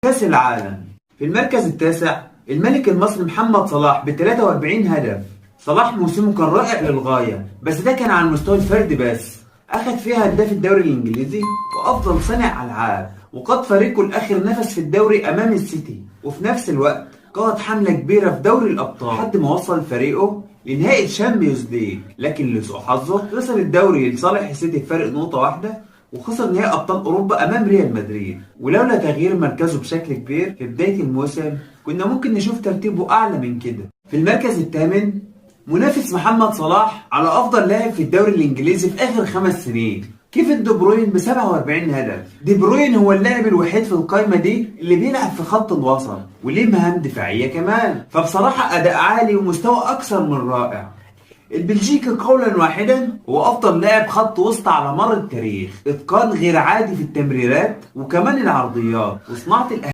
كأس العالم. في المركز التاسع الملك المصري محمد صلاح ب 43 هدف. صلاح موسمه كان رائع للغاية، بس ده كان على المستوى الفردي بس. أخد فيها هداف الدوري الإنجليزي وأفضل صانع ألعاب، وقاد فريقه لآخر نفس في الدوري أمام السيتي، وفي نفس الوقت قاد حملة كبيرة في دوري الأبطال لحد ما وصل فريقه لنهائي ال Champions League. لكن لسوء حظه خسر الدوري لصالح السيتي بفارق نقطة واحدة، وخسر نهائي أبطال أوروبا أمام ريال مدريد. ولولا تغيير مركزه بشكل كبير في بداية الموسم كنا ممكن نشوف ترتيبه أعلى من كده. في المركز الثامن منافس محمد صلاح على أفضل لاعب في الدوري الإنجليزي في آخر 5 سنين، كيفن دي بروين ب 47 هدف. دي بروين هو اللاعب الوحيد في القائمة دي اللي بيلعب في خط الوسط وليه مهام دفاعية كمان، فبصراحة أداء عالي ومستوى أكثر من رائع. البلجيكي قولا واحدا هو أفضل لاعب خط وسط على مر التاريخ، إتقان غير عادي في التمريرات وكمان العرضيات وصناعة الأهداف.